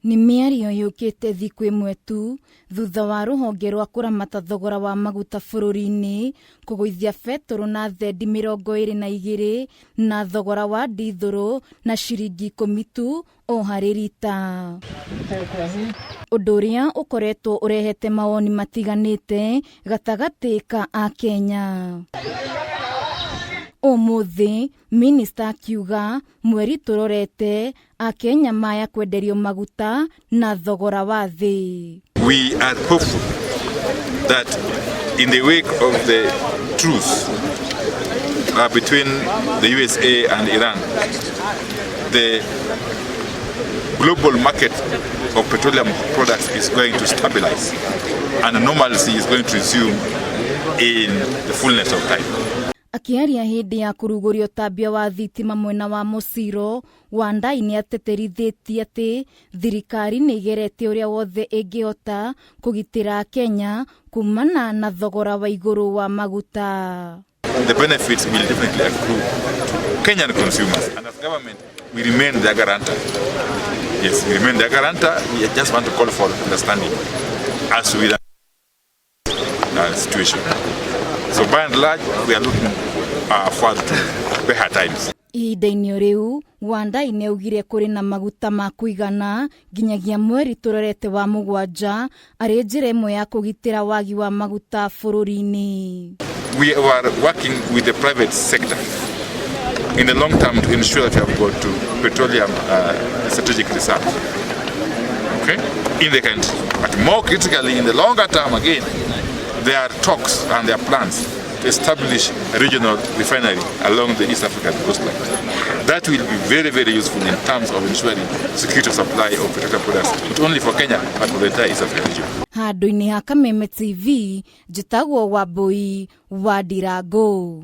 Nĩ mĩario yũkĩte thikũ ĩmwe tu thutha wa rũhonge rwa kũramata thogora wa maguta bũrũri-inĩ kũgũithia betũrũ na thendi 22 na thogora wa ndithũrũ na ciringi 10 tu o harĩ rita. Ũndũ ũrĩa ũkoretwo ũrehete mawoni matiganĩte gatagatĩ ka Akenya. Ũmũthĩ minista akiuga mweri tũrorete Akenya maya kwenderio maguta na thogora wa thĩ. We are hopeful that in the wake of the truce between the USA and Iran, the global market of petroleum products is going to stabilize and normalcy is going to resume in the fullness of time. Akĩaria hĩndĩ ya kũrugũria ũtambia wa thitima mwena wa Mũciro, Wandayi nĩ atĩtĩrithĩtie atĩ thirikari nĩ ĩgeretie ũrĩa wothe ĩngĩhota kũgitĩra Akenya kumana na thogora wa igũrũ wa maguta. The benefits will definitely accrue to Kenyan consumers, and as government we remain their guarantor. Yes, we remain their guarantor. We just want to call for understanding as with situation. So by and large, we are looking forward to better times. Ihinda-inĩ rĩu, Wandayi nĩ augire kũrĩ na maguta ma kũigana nginyagia mweri tũrorete wa mũgwanja arĩ njĩra ĩmwe ya kũgitĩra wagi wa maguta bũrũri-inĩ. We are working with the private sector in the long term to ensure that we have got to petroleum strategic reserve, okay, in the country. But more critically, in the longer term again, there are talks and there are plans to establish a regional refinery along the East African coastline. That will be very, very useful in terms of ensuring security of supply of petroleum products, not only for Kenya, but for the entire East African region. Handũ-inĩ ha Kameme TV, njĩtagwo Wambui wa Ndirango.